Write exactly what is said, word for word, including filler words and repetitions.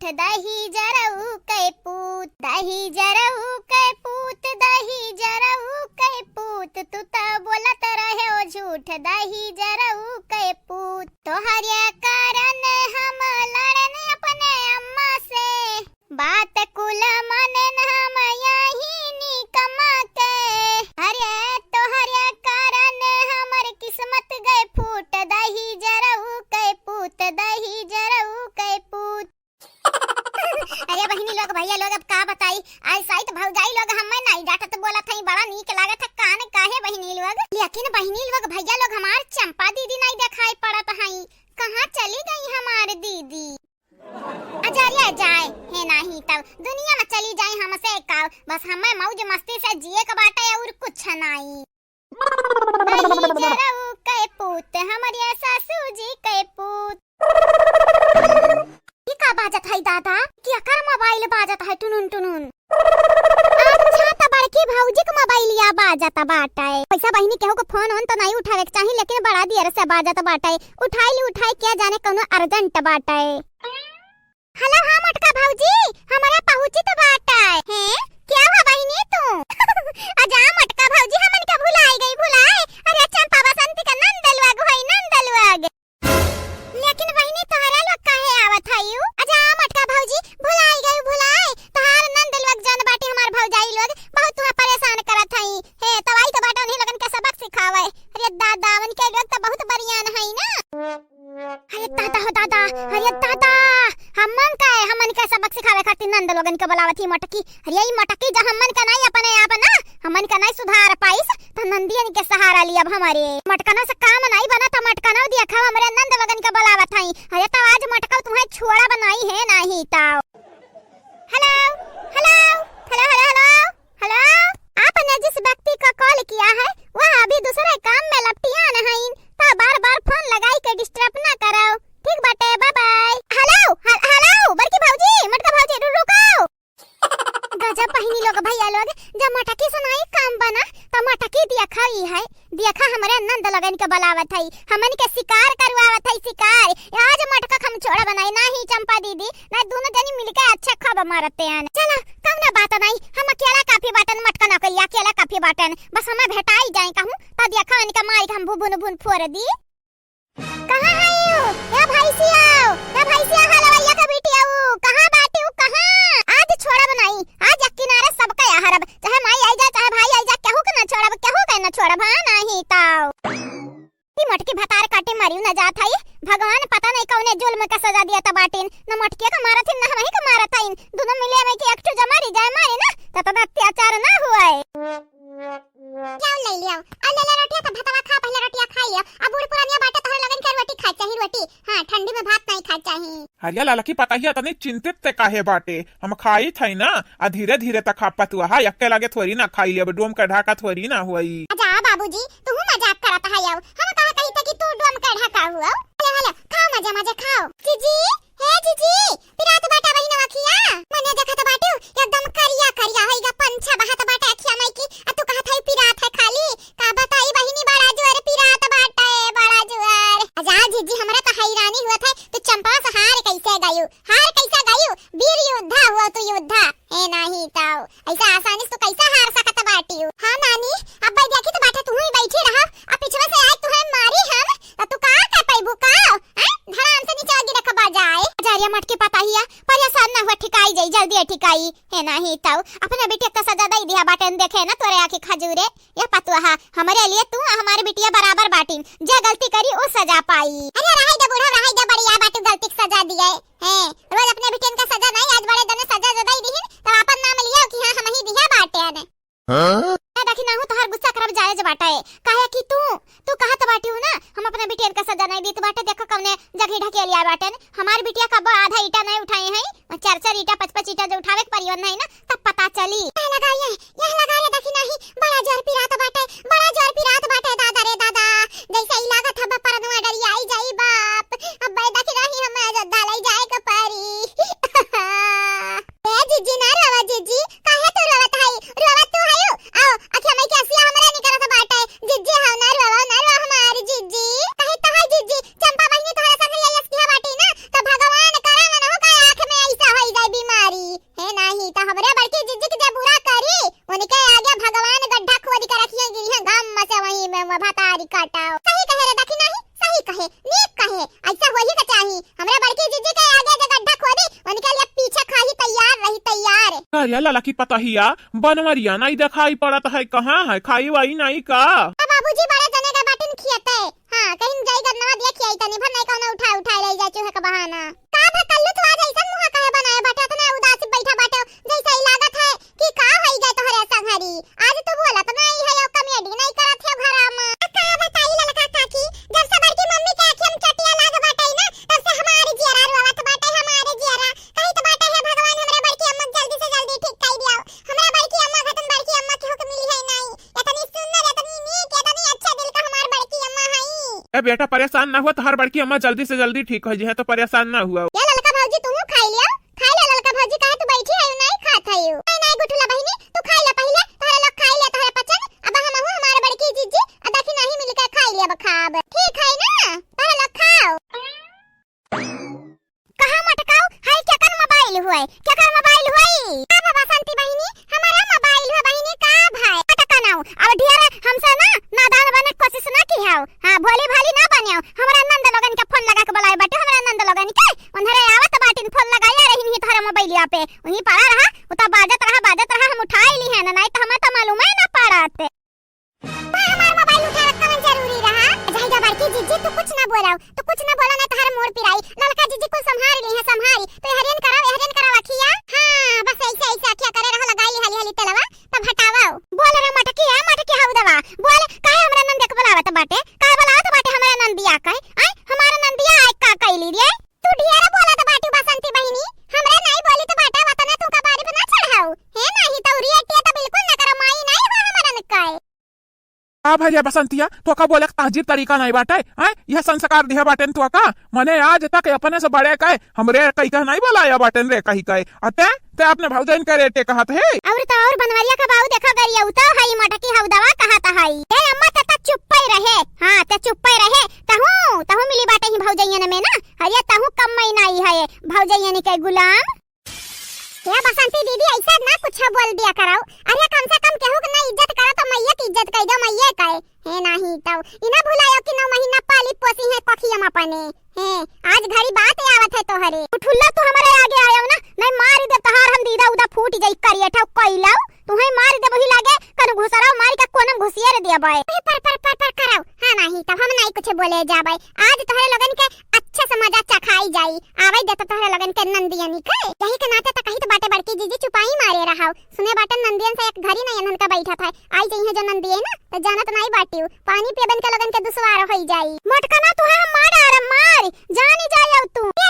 झूठ, दही जरऊ के पूत, दही जरऊ के पूत, दही जरऊ के पूत, तू त बोलत रहे ओ झूठ, दही जरऊ के पूत। तोहरे कारण हम लड़न अपने अम्मा से, बात कुल मानेन हम यही निकम्मा के। अरे तोहरे कारण हमर किस्मत गए फूट, दही जरऊ के पूत, दही जरऊ के पूत। अरे बहिनी लोग, भैया लोग, अब का बताई, आई साइत भौजाई लोग हमें नहीं डांटत बोलत हई, बड़ा नीक लागत है कान काहे बहिनी लोग। लेकिन बहिनी लोग, भैया लोग, हमार चंपा दीदी नहीं देखाई पड़त हई, कहाँ चली गई हमार दीदी? अजरिया जाए, हे नाही तब दुनिया में चली जाए हमसे काव, बस हमें मौज मस्ती से जिए के बाटे और कुछ नाई। दही जरऊ के पूत, हमरे सासू जी के पूत। ई का बाजत है दादा? केकर मोबाइल बाजत है टुनुन टुनुन? अच्छा, त बड़की भौजी के मोबाइलिया बाजत बाटे। वैसा बहिनी केहू के फोन ओन त नहीं उठावे के चाही, लेकिन बड़ा देर से बाजत बाटे। उठाई ली, उठाई, क्या जाने कौनो अर्जेंट बाटे। हेलो, हाँ मोटका भौजी, हमारा पहुँची तो बाटे। हैं, क्या हुआ बहिनी तू? अजा मोटका भौजी, हमन का भुलाई गई, भुलाई। अरे चंपा बसंती का नंद लोग होई, नंद लोग। लेकिन बहिनी तोहरा लोग काहे आवत हयू? अजा मोटका भौजी, भुलाई गई, भुलाई। तोहार नंद लोग जौन बाटे हमार भौजाई लोग बहुत तुहा परेशान करत हई। हे, तवाई तो बाटे उन्हीं लोगन के सबक सिखावे। अरे दादा, उनके लोग तो बहुत बरियान हई ना। अरे दादा हो दादा, अरे दादा, हमन का, हमन का सबक सिखावे खातिर नंद लोगन के बुलावत ही मोटकी। अरे ई मोटकी जो हमन का नहीं अपने आप ना, हमन का नहीं सुधार पाइस, तो नंदियन के सहारा लियब हमरे। मटकना से काम नहीं बना, तो मटकना देखा हमरे नंद लोगन के बुलावत हई। अरे तो आज मटकल तुम्हें छोड़ा बनाई है नहीं तो। Hello, hello, hello, hello, hello. Hello, आपने जिस व्यक्ति को कॉल किया है, वह अभी दूसरे काम में लपटियान हईन, तो बार-बार फोन लगाई के डिस्टर्ब ना करो। ठीक बाटे, bye bye. Hello, hel-, hello, बड़की भौजी, मोटका भौजी, रु-, रुको। गजब बहिनी लोग, भैया लोग, जब मटकी से नाई काम बना, तो मटकी देखा ही है। देखा, हमरे नंद लोगन के बुलावत हई, हमन के शिकार करवावत हई, शिकार। आज मटका हम छोड़ा बनाई, नाही चंपा दीदी, ना दोनों जनी मिलके अच्छा खूब मारते हैं। चला, कौनो बात नहीं, हम अकेला काफी बाटन, मटका ना करिया, अकेला काफी बाटन, बस हमें भेटाई जाए कहूँ, तो देखा इनका माई के हम भुन भुन फोड़ दी। कहाँ है यू? या भैंसिया, या भैंसिया हलवैया का बेटी आऊ, कहाँ बाटी ऊ, कहाँ? आज छोड़ा बनाई, आज एक किनारे सबका यहाँ हरब, चाहे माई आई जाए, चाहे भाई आई जाए, केहू के ना छोड़ब, केहू के ना छोड़ब, हाँ, नाही ताऊ। ई मोटकी भतार काटे मरियो न जात हई। भगवान पता नहीं कौने जुल्म का सजा दिया त बाटिन। न मोटकिया का मारत हिन, न हमही का मारत हईन। दुनो मिले में के एक ठो जमारी जाए मारी ना, त तना अत्याचार ना हुए। जाओ ले लियो। आ ले ले रोटिया त भतवा खा, पहले रोटिया खा लियो। अब बूढ़ पुरानिया बाटे तोहरे लगन के रोटी खाए चाही, रोटी। हाँ, ठंडी में भात नहीं खाए चाही। अरे ललकी पतहिया तनी चिंतित ते काहे बाटे? हम खाई थई ना, आ धीरे धीरे त खा पतुआ, हा, यक्के लागे थोड़ी ना खाई लेब, डोम के ढाका थोड़ी ना होई। जा बाबूजी, तू मजाक करत है यो। हम कहा कही थे कि तू डोम के ढाका हुआ। हेलो, हेलो, खाओ मजे मजे खाओ। जीजी, हे जीजी, पिरात बाटा बहिन अखिया। मने देखत बाटू, एकदम करिया करिया होइगा, पंछा बहत बाटा अखिया माई की। आ तू कहत है पिरात है खाली। का बताई बहिनी, बड़ा जोर पिरात बाटे, बड़ा जोर। अजा जीजी, हमरा त हैरानी हुआ था, तू चंपा से हार कैसे गयू? हार कैसे गयू? वीर योद्धा हुआ तू, योद्धा। ए नाही ताऊ, ऐसा आसानी से तू कैसे हार सकत बाटी हो? हाँ नानी, अब भाई देखी तो बाटे, तू ही बैठी रहा, अब पीछे से आए तू है मारी हम, तो तू का कर पैबू का? हैं? धड़ाम से नीचे गिर के बजाए। अजारिया मटकी पताहिया, परेशान ना हुआ, ठिकाई जाई, जल्दी ठिकाई। हे नाही ताऊ, अपने बिटिया का सजा दई दिया बाटेन, देखे ना तोरे आँखी खजूरे। या पतुआ, हमरे लिए तू आ हमारी बिटिया बराबर बाटिन, जे गलती करी उ सजा पाई। अरे रहाई दे बूढ़ा, रहाई दे, बढ़िया बाटू गलती के सजा दिए। हैं, रोज अपने बिटियन का सजा नहीं, आज बड़े दने सजा जो दई दिहिन, तब आपन नाम लियो कि हाँ हम ही दिया बाटेन। हाँ? ए देखी नाहू तोहर गुस्सा करब जायज बाटे, काहे कि तू, तू कहत बाटी हूँ ना, हम अपने बिटियन का सजा नहीं दीत बाटे, देखो कौने जगह ढकेलिया बाटेन, हमार बिटिया कबो आधा ईटा नहीं उठाए हैं, चार चार ईटा, पाँच पाँच ईटा जो उठावे के परिवन नहीं ना, तब पता चली। यह लगा ये, यह लगा ये, देखी नहीं, बड़ा जोर पिरात बाटे, बड़ा जोर पिरात बाटे, दादा रे दादा। जैसे ही लागत हब परनवा डरिया आई जाई बाप। अब भाई देखी नहीं, हम अयोध्या ले जाए के परी। ए जीजी ना रोवा जीजी, काहे तू रोवत हई? रोवत तू हयू? आओ, अखिया मई के असिया हमरे निकलत बाटे। जीजी हाउ ना रोवा, ना रोवा हमार जीजी। कहे तो है जीजी, चंपा बहिनी तोहरा संग यस किया बाटी ना, तो भगवान करे ना हो का आँख बताओ। सही कहे रे, देखी नाही, सही कहे, नीक कहे, ऐसा होही के चाही। हमरा बड़की जीजी के आगे जे गड्ढा खोदी, उनके लिए पीछे खाही तैयार रही, तैयार। अरे ललकी पतहिया, बनवरिया नाई देखाई पड़त है, कहाँ है? खाई वाई नाई का? आ बाबूजी बड़े जने के बाटिन खियते। हाँ, कहीं जाई गन्नवा दिया खियाई तनी भर नाई कौनो उठा उठा ले जाए चूहे का बहाना। का भा कल्लू तू आज ऐसन मुँह काहे बनाए बाटे, इतना उदास बैठा बाटे, जैसे ही लागत है कि का होई गए तोहरे संघरी। आज तू बोलत नाई है, यो comedy नाई करत है घरा में। का बताई ललका काकी, जब से बड़की मम्मी के आँखी में चटिया लाग बाटे ना, तब से हमारे जियरा रोवत बाटे, हमारे जियरा। कहित बाटे, "हे भगवान, हमरा बड़की अम्मा के जल्दी से जल्दी ठीक कर दियाओ, हमरा बड़की अम्मा खतन बड़की अम्मा केहू के मिली है नाई, इतनी सुंदर, इतनी नीक, इतनी अच्छा दिल का हमार बड़की अम्मा हई।" ए बेटा, परेशान ना हुआ, तोहार बड़की अम्मा जल्दी से जल्दी ठीक हो जाए, तो परेशान ना हुआ। ए ललका भौजी, तू खाई लिया, खाई लिया ललका भौजी, काहे तू बैठी है, नाई खात है? नाई, नाई गुठुला बहिनी, तू खाई ले पहिले, तोहरे लोग खाई ले, तोहरे पचन, अब हम हूँ, हमारे बड़की जीजी, आ देखी नाही मिलके खाई ले, अब खाब। ठीक है ना, तोहरे लोग खाओ। कहाँ मटकाऊ? हाय, केकर मोबाइल हुए? केकर मोबाइल हुए? का बा बसंती बहिनी, हमारा मोबाइल हुए बहिनी, का भाई? मटकनाऊ, अब ढेर हमसे ना नादान बने कोशिश ना की हाउ। हाँ, भोली भाली ना बनियो। हमरा नंद लोगन के फोन लगा के बुलाए बाटे, हमरा नंद लोगन के। उन्हरे आवत बाटिन, फोन लगाया रही नहीं तोहरे मोबाइलिया पे। वहीं पड़ा रहा, उ तो बाजत रहा, बाजत रहा, हम उठाई ली है ना, नहीं तो हमें तो मालूम ही ना पड़त। भाई, हमार मोबाइल उठावे के कवन जरूरी रहा? जाई जा बड़की जीजी, तू कुछ ना बोलाओ, तू कुछ ना बोला, ना तोहर मोर पिराई। ललका जीजी कुल संभारी ली है, संभारी। तू एहरियन कराओ, एहरियन कराओ अखिया। हाँ, बस ऐसे, ऐसे अखिया करे रहो, लगाई ली हाली हाली तेलवा, तब हटावाओ। बोल रे मटकी, ए मटकी हउदवा, बोल, काहे हमरा नंद के बुलावत बाटे? काहे बुलावत बाटे हमरा नंदिया के? आय, हमारा नंदिया आय का कैली रे? तू ढेर बोलत बाटू बसंती बहिनी, हमरा नाई बोली तो बाटा वतना तू कबारी पे ना चढ़ाऊ। हे नाही तो रिएक्ट तो बिल्कुल ना करो, माई नाई हो हमरन के। का भैया बसंतिया, तोका बोले के तहजीब तरीका नाई बाटे, हैं? यह संस्कार दिहे बाटेन तोका? मने आज तक अपने से बड़े कहे, हमरे कही कहे नाई बोलाया बाटेन रे कही कहे। अते, ते अपने भौजाइन के रेटे कहत है। और तो और बनवरिया का बाऊ देखा गरिया, उ तो हई मटकी हउदवा कहत हई। ए अम्मा, ते तो चुप्पे रहे। हाँ, ते चुप्पे रहे। तहूँ, तहूँ मिली बाटे ही भौजइयन में ना। अरे तहूँ कम में नाई है भौजइयन के गुलाम। हे बसंती दीदी, ऐसा ना कुछ बोल दिया कराओ। अरे कम से कम केहू के ना इज्जत करो तो मैये के इज्जत कर दो, मैये के। हे नाही तो इना भुलायो कि नौ महीना पाली पोसी है कोखिया में अपने। हे, आज घरी बात आवत है तोहरे। उठुल्ला तू हमारे आगे आयो ना, नहीं मारी दे तहार हम दीदा उदा फूट जाई करिए ठाव कैलाओ। तुहे मारी दे वही लागे, कनु घुसराओ मारी का कोनम घुसियर दिया बाय। ए, पर, पर, पर, पर कराओ। हाँ नाही तो हम नाही कुछ बोले जाबे। आज तोहरे लोगन के अच्छे से मजा चखाई जाई। आवे दे तो तोहरे लोगन के नंदियनी के। यही के नाते तो कही तो बाटे बड़की जीजी चुपाई मारे रहाओ। सुने बाटन नंदियन से एक घरी नहीं इन्हन का बैठा था। आई जइहे जो नंदिये ना, तो जानत नाई बाटिउ, पानी पियबन के लोगन के दुश्वार होई जाई। मोटकना तुहे हम मार डारब, मार, जानी जाई अब तू। ए